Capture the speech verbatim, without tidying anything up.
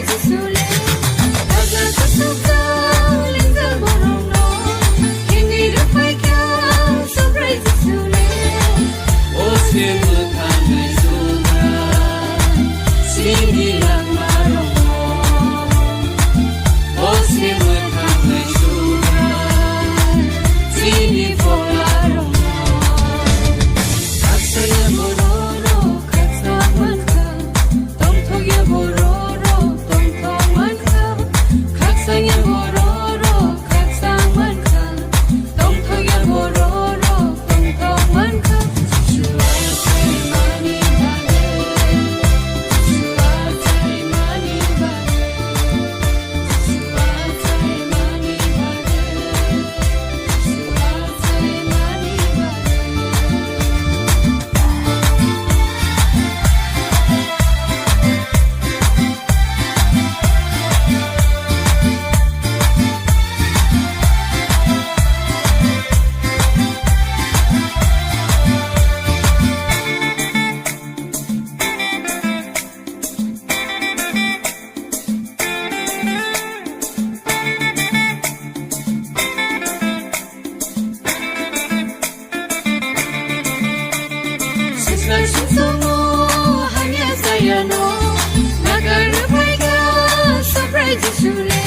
Jisule, raja kusuk lijak borokno, himwi rwphai kha Subrai Jisule. O se mwthangwi Subrai, chini langmarokno. O se mwthangwi Subrai, chini pholarokno. Khakchangya bororok khakchang mankha, tongthokya bororok tongthok mankha, khakchangya bororok khakchang mankha, tongthokya bororok tongthok mankha. Jisua saimani bagwi, Jisua saimani bagwi. Sisra sumsomo hanya sayano, nagar phaikha Subrai Jisule.